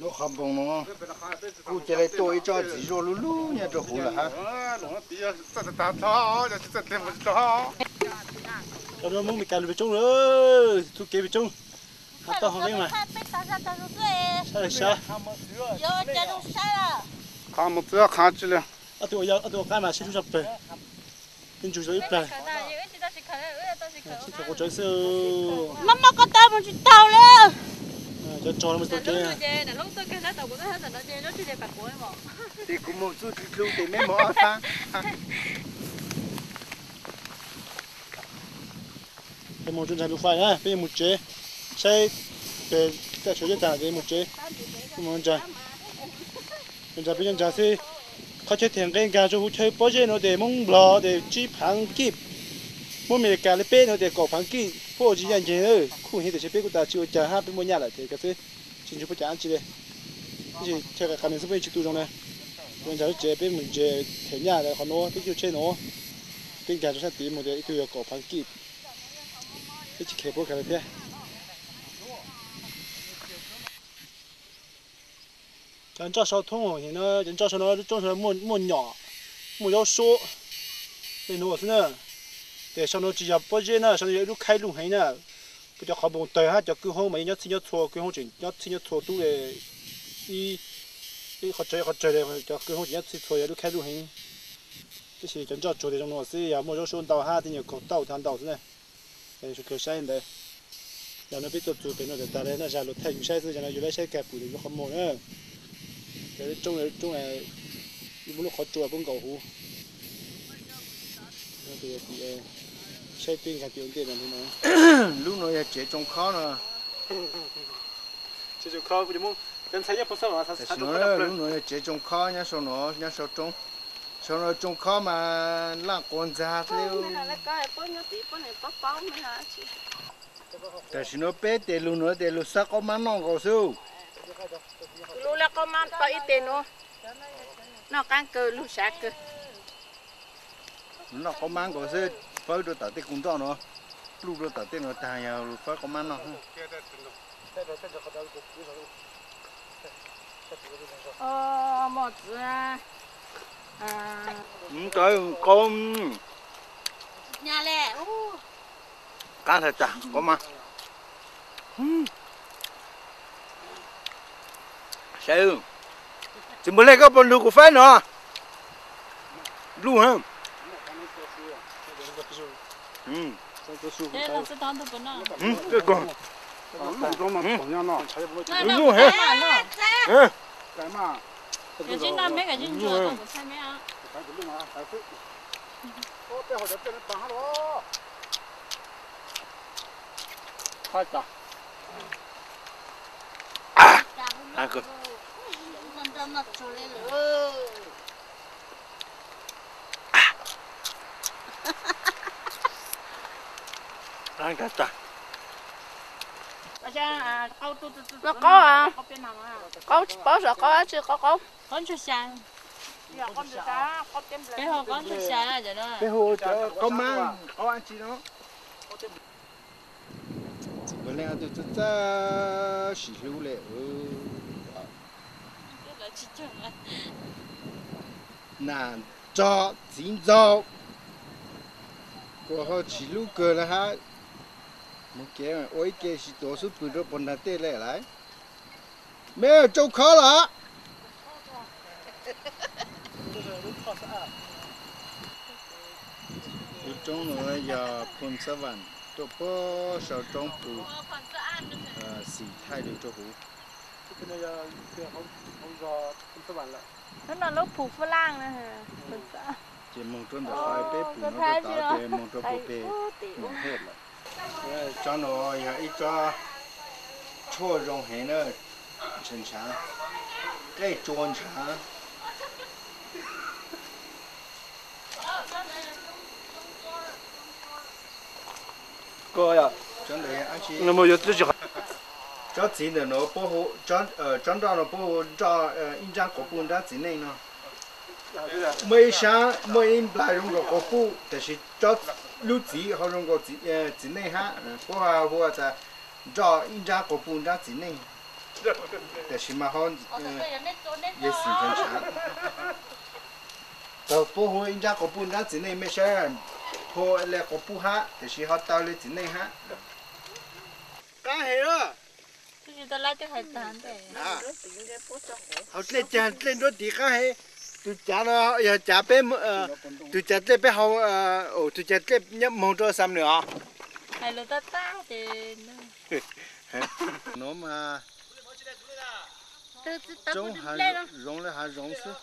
Lub qhov npoo no kuj cia li tuaj ib tsob txiv zuaj lub lub nyob rau huv lawm hab. Cov no Hmoob Meskas lug pem roob lawm, txuj kev pem roob. Hab tau ho qeeb mas. Sab le sab. Qhov mus txwv qhov tsi li. Ob tug ua qaib mas sib hlub zog pawg. Ib ntsus zoo ib plag. Sib txhua qhov tsawv xwb. Mab mab koj tau mus tsis taus li. Cov tsov no mus tau kev. Tes kuv mus txuj tsis dlhau tes meb mus ob sab. Peb mus tsuas ntsa lub fais na, peb yuav mus tsev, saib pem kaj tshua zeb tag ces mus tsev. Peb mus ntsa, ntsa peb nyob ntsa xwb. Qhov chaw them nqe nkag rau huv chaw pob zeb no tes Hmoob Nplog tes tsib phaav kij, Hmoob Amelikas li peb no tes kaum phaav kij, puab ua tsis yaj nceeg, khuj heev tiam sis peb kuj tas tsis ua cas hab peb muaj nyaj lawm tes kav xwb, tsis ntsib puab cas dab tsi li. Tab sis chaw qas qas nws xwb peb tsis tu zoo na. Peb ntsa lub tsev peb mus ntsia them nyaj qhov nuav peb coj tsheb nuav, peb nkag rau sab tid mus tias ib tug yog kaum phaav kij, peb tsis kheev puab kag li thiab. Cov nroj sau thoob no, cov nroj sau no lub roob sau no muaj nyom, muaj zaub sua, tej nuav xwb na. Tes sau no tsis yog pob zeb na, sau no yog ib lub khaib luj heev na. Peb cov qhov npoo tawg hab cov kwj hoob mas yeej nyob txhij nyob txhua, kwj hoob tseem nyob txhij nyob txhua tub li ib qhov tsawg ib qhov tsawg li, cov kwj hoob tseem nyob txhij txhua yog lub khaib luj heev. Tab sis cov nroj tsuag tes zoo no xwb yog muaj zaub sua ntau hab tej nyuag kaug tauj tau ntau xwb na. Sawv kawg saib ntawd. Yog no peb tuaj txug pem no tas tas li na, zag lug thaij yus saib xwb, yog no yus lawv saib kag pum tus yus qhov muag na. Cov lub roob, lub roob muaj lub qhov tsua puab nkaum huv. Saib peb nkag tim ua ntej no li no. Lub no yog tsev tsoo khob no. Tam sim no lub no yog tsev tsoo khob nyob sau no, nyob sau roob. Sau no tsoo khob mas laj quas ntxag xwb. Tam sim no peb tes lug no tes lug xab qaub mab noj nkaus xwb. Lub laj qaub mab tau ib teg nuav, noj qaab kawg lug sav kawg. Noj qaub mab nkaus xwb, fawb rau tom tej kua nroj no, pluj rau tom tej no tag yog fawb qaub mab noj. Mos txwv qaub, qaab tag qaub mab. Saib, txiv npawg Lej koj puas nrug kuv faib no? Luj, luj heev. Qaub, qaub tsis paub xyov qaub dab tsi, qaub qaub. Peb hu qaub mab, qaub dab tsi no. Txiv npawg Lej ob tug txawj txawj sim hlub li. Nam rog txiv ntxaug, kuas ho tsis hlub kawg li hab. Mus kev ua ib ke tsis tuav xub pwg rau puag nrag tej li lawm. Meb tsoo khob los? Lub roob no yog Phoos Xab Vam, tuaj puag saum roob Phoos Xab Vam, xim thaij li rau huv. Hnub no lub Phoos Fab Laj na. Ces moog rau ntawm qhov peb pum no rau tod ces moog rau puag pem moog hej lawm. Tsob no yog ib tsob tshuaj zoo heev na, ntshav ntshav, qej tsua ntshav. Tsob ntawm, tsob txiv ntawm no, tsob nroj no puab hu nroj, ib nrab quas puj nrab txiv neej no. Muaj ib sab, muaj ib nplas zoo nkaus quas puj, tab sis lub txiv ho zoo nkaus txiv neej hab, puab hu tas Nroj ib nrab quas puj nrab txiv neej, tiam sis mas ho yog xim ntshav ntshav. Tau puab hu ib nrab quas puj nrab txiv neej, mej saib, phua le quas puj hab, tiam sis ho taw le txiv neej hab. Qaab heev. Hauv dlej caag dlej nruab tiv qaab heev. Tug cav no yog cav peb, tug cav dlej peb hau, tug cav dlej nyob moog rua Xam Nwm os. Nuav mas roob hav zoov le hav zoov xwb,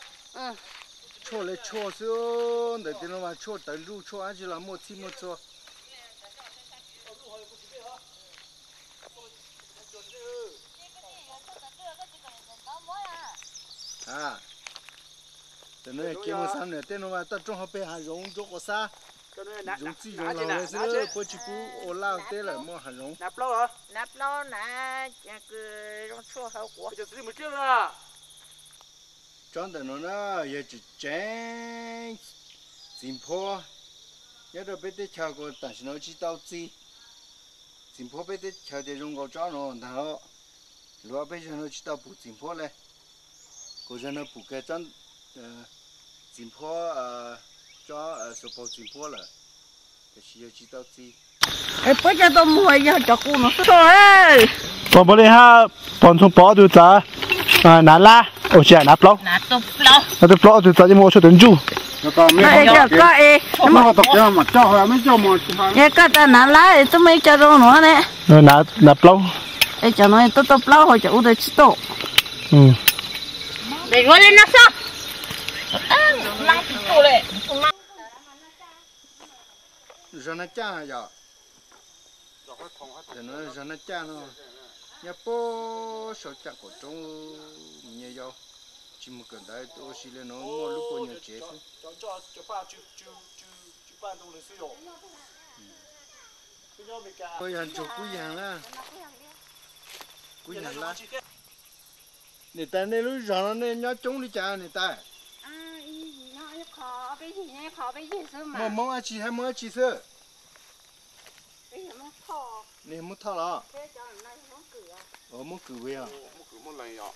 tshuaj le tshuaj xwb. Ntawm tej nuav mas tshuaj tawv nruj, tshuaj dlaab tsi los muaj txhij muaj txhua. Tam nuav kev moog Xam Nwm tej nuav mas toj roob hauv peg hav zoov ntsuab quas xab, zoov txij zoov laug le xwb, puab tsi pub ua laj teb lawm, muaj hav zoov. Tsob ntawm nuav na yog tseem tseeb txiv nphuab nyob rau peb teb chaws kuas tam sim nuav tsi tau txi. Txiv nphuab peb teb chaws tias zoo nkaus tsob nuav ntag los, luag peb zag nuav tsi tau pum txiv nphuab le, kuas zag nuav pum kag txiv nphuab, tsob xuas paug txiv nphuab lawm, tiam sis yog tsi tau txi. Puab coj tuaj muag yog cov qus no xwb. Pog npog li hab, pog ntxoog pog ob tug txawv, nav lab, ua tsi nav plaub, nav tug plaub ob tug txawv coj muag ua tshuaj tawv ntsuj. Koj tas nav lab es twb muaj ib co zoo nuav ne. Nav plaub. Es cov nuav tuaj tuaj plaub hos cov ub tsis tuaj. Zog nab caj yom. Zog nab caj no nyob puag saum caj qaum roob, me nyuam yaus tsis mus kawm ntawv ua si li no muaj lub puag nyuag tsev xwb. Yog ntsuag kub yag na, kub yag lab. Niam tais, nej lub zog no nej nyob coob li cas niam tais? Muaj Hmoob dab tsi hab Hmoob dab tsi xwb? Nej yog Hmoob Thoj los? Hmoob Kwm yog.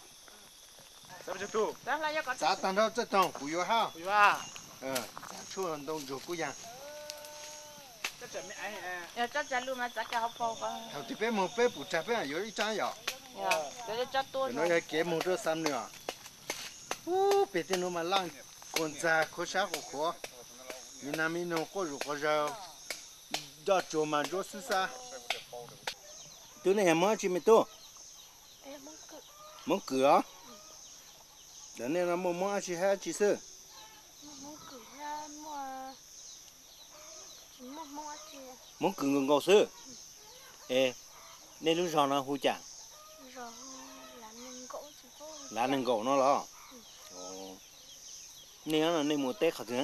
Txav tag nrho txoj toog kuv yuav hab. Txav tshuaj ntoo ntsuag kub yag. Thaum twg peb moog peb pum tsag peb yuav ib rab yom. Nuav yog kev moog rua Xam Nwm os. Ub, peg tej nuav mas laj kua ntxag khuav sab khuav khuav, mi nag mi noog quaj zom quas zaws, doj tsuag mas ntsuab xwb xab. Tub, nej yog Hmoob dab tsi me tub? Hmoob Kwm os. Ntawm nej no muaj Hmoob dab tsi hab dab tsi xwb? Hmoob Kwm nkaus nkaus xwb. Es nej lub zog no hu cas? Lav nees nkaum no los? Nej nyob no nej mus teb qhov twg?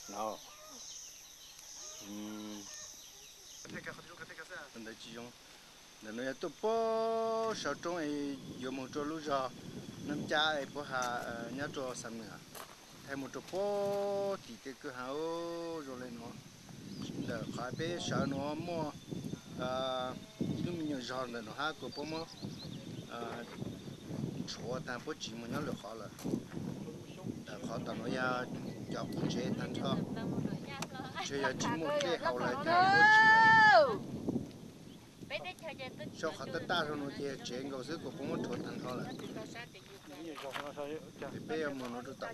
Ntawm no yog tuaj puag saum roob es yuav moog rua lub zog Neeb Cab es puab has nyob rua Xam Nwm, thaij moog rua puag tim tej kwj ha zoo le nuav. Ntawm qhov peb sawv nuav muaj ib lub me nyuam zog ntawm nuav hab kuas puab muab ntshuav taag puab tsis moog nyob lwm qhov lawm. Ntawm qhov tom nuav yog cov qub tsev taag nrho, ntshe yog tsis muaj dlej haus lawm ces puab tsis sau qhov tab taj rau nuav ces yog tsev nkaus xwb kuas puab muab ntshuav taag nrho lawm. Peb moog nuav rua tom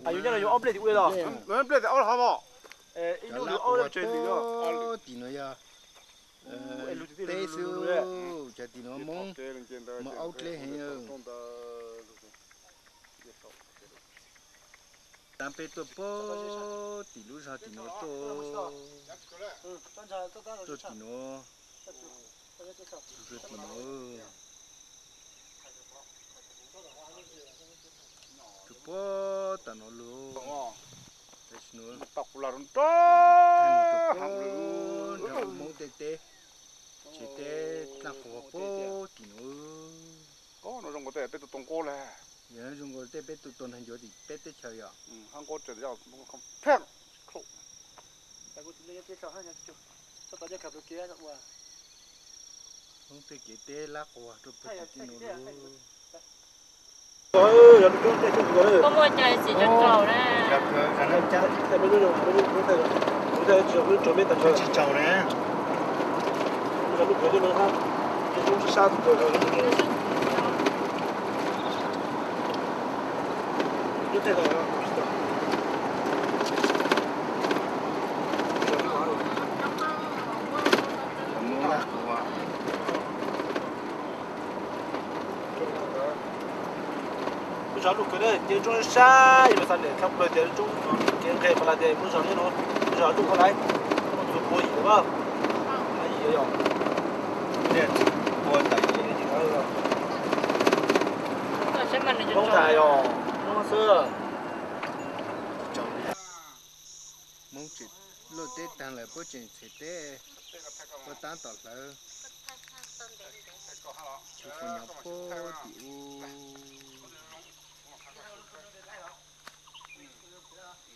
ua. Cov lab ua puag tim nuav yog teb xwb, cov tim nuav Moob, moog aub dleb heev. Taag peb tuaj puag tim lub zog tim nuav tuaj, tuaj tim nuav, tim nuav, tuaj puag tom nuav lug. Tam sim nuav, nrog Moob tej teb, tsev teb dlaab qhuas puag tim nuav. Yog zoo nkaus tej peb tu tau ntaag ncuav tim peb teb chaws yom. Hmoob tej kev teb lab quas rau puag tim tej no lawm. Koj muaj cai txiv tsaus tsaus na. Tsis tsaus na. Muab zov lub kawg na, ces roob sab, yog xav lem thab plaws tias roob kev nqes pas las tias muab zov li no, muab zov lub kawg lawm, muab txuv pua yim lawm, yim yog, muab tas yog, muab xwb. Hmoob tseem luaj teb taag lawm, puab tseem txhem teb, puab tab tom hlawv tus quas nyuv puag tim ub.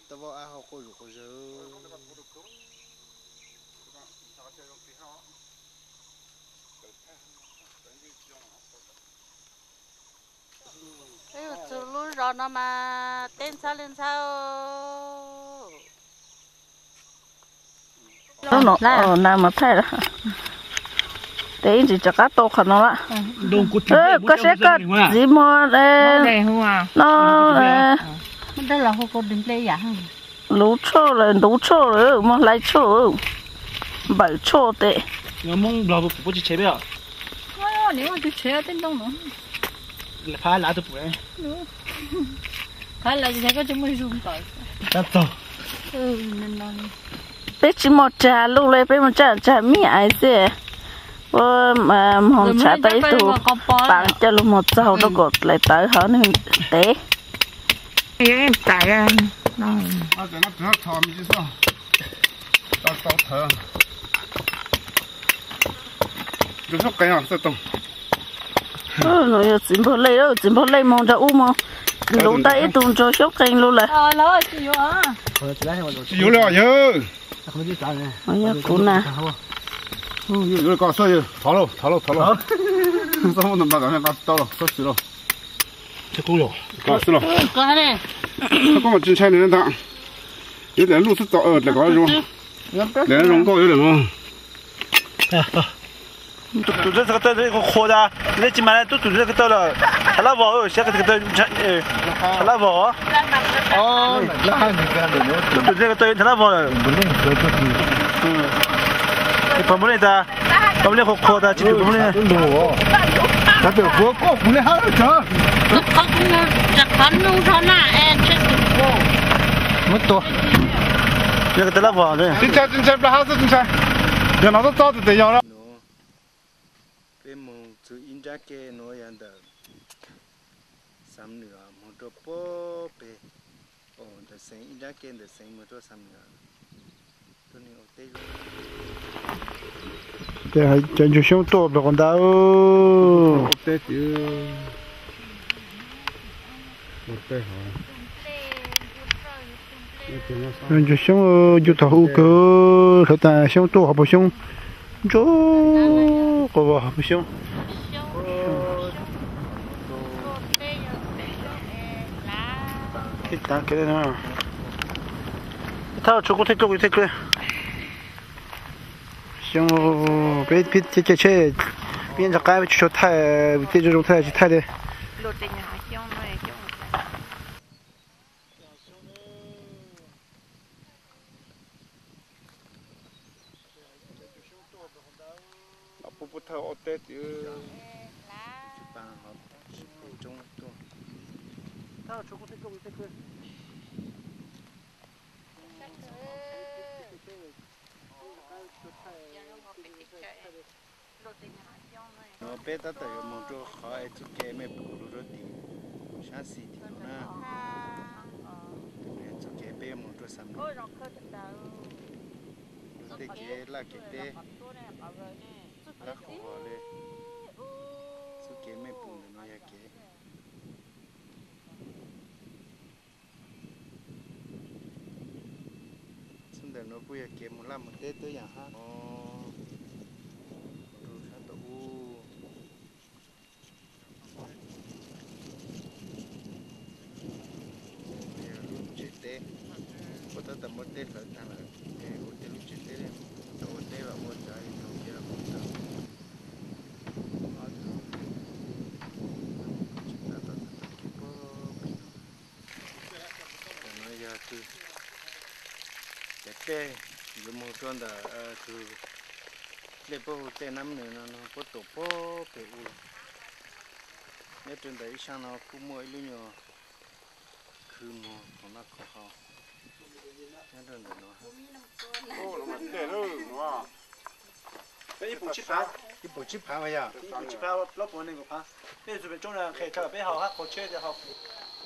Tau vau av hau quas zug quas zawg. Peb yuav txug lub zos no mas teb ntxhab li ntxhab. Nas mas thaij, tes ib ntsis rov qab tau qhov no lawm. Koj saib koj txiv muag no, luv tshoj lawm, ntuv tshoj lawm, muag hlais tshoj, npawm tshoj tes. Peb tsis muaj tsag luj li, peb muaj tsag tsag mib aiv xwb. Ua moog tshav tau ib tug paav coj lug moog txaug rau kom lawv tawv hov nwg tev. Txiv npawg Lej, txiv npawg Lej moog nrug ub moog luv tau ib tug ntsuag xyoob qee lug lawm. Tsis yuav li yawg. Yog kuv na. Thov lauj, thov lauj, thov lauj. Tsis tau lauj. Koj mas tsis ntshai nws ntag. Yuav dlaim luj xwb tau, dlaim kom zoo, dlaim zoo nkauj yuav dlaim no. Tus ntawd ko taw qhuav qhuav tas, nej tsis mas tub tus ntawd ko taw lawm, thav lab vog, siab ko taw, thav lab vog. Tub tus ntawd ko taw thav lab vog lawm. Tsis pom npaum li tas, pom npaum li qhuav qhuav tas tsis pom npaum li. Muab tua. Yog ko taw lab vog, tsis ntshai, tsis ntshai, plaub hab xwb tsis ntshai. Yog no txob txob tes yog lawm. Peb moog txug ib nrab ke nuav yog ntawm Xam Nwm moog rua puag pem, ntawm xeev ib nrab ke ntawm xeev moog rua Xam Nwm. Cov ntsuag xyoob tuaj rau qhov ntawd. Ntsuag xyoob ncu thaum u kawg, hlawv tas xyoob tuaj hauv paus xyoob, ntsuag quas vog hauv paus xyoob. Thab tshuav kuv thaj kub, kuv thaj kub. Xyoob, peb pib caij tsheb, peb nyob ntug qab peb tsis tshua thaij, tej zoo zoo thaij tsis thaij li. Puag puag thawj ob teb tim. No peb tab tom yuav moog rua qhov es txuj kev mej pum lug rua tim sab xis tim no na. Txuj kev peb yuav moog rua Xam Nwm, tej kev laj kev teb, laj qhov le. Txuj kev mej pum ntawm no yog kev. Txuj ntawm no kuj yog kev moog laj moog teb tuab yaam hab. Rua sab tom u. Tej yuav mus rau ntawm tus dlej puab hu dlej Nab Nws no, puab tuam puag pem u. Nyob rau ntawm ib sab no kuj muaj ib lub nyuag khw muag khoom noj khoom haus nyob rau ntawm no. Ib puas tsib phav mas yog? Ib puas tsib phav, plaub puas nees nkaum phav. Peb txug pem roob no qhia rau peb haus hab qhov tsheb tias haus.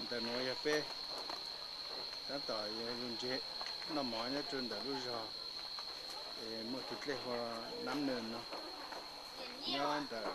Ntawm no yog peb tab tom yuav lug ntseg noj mov nyob rau ntawm lub zog es muaj tus dlej hu Nab Nws no, nyob ntawm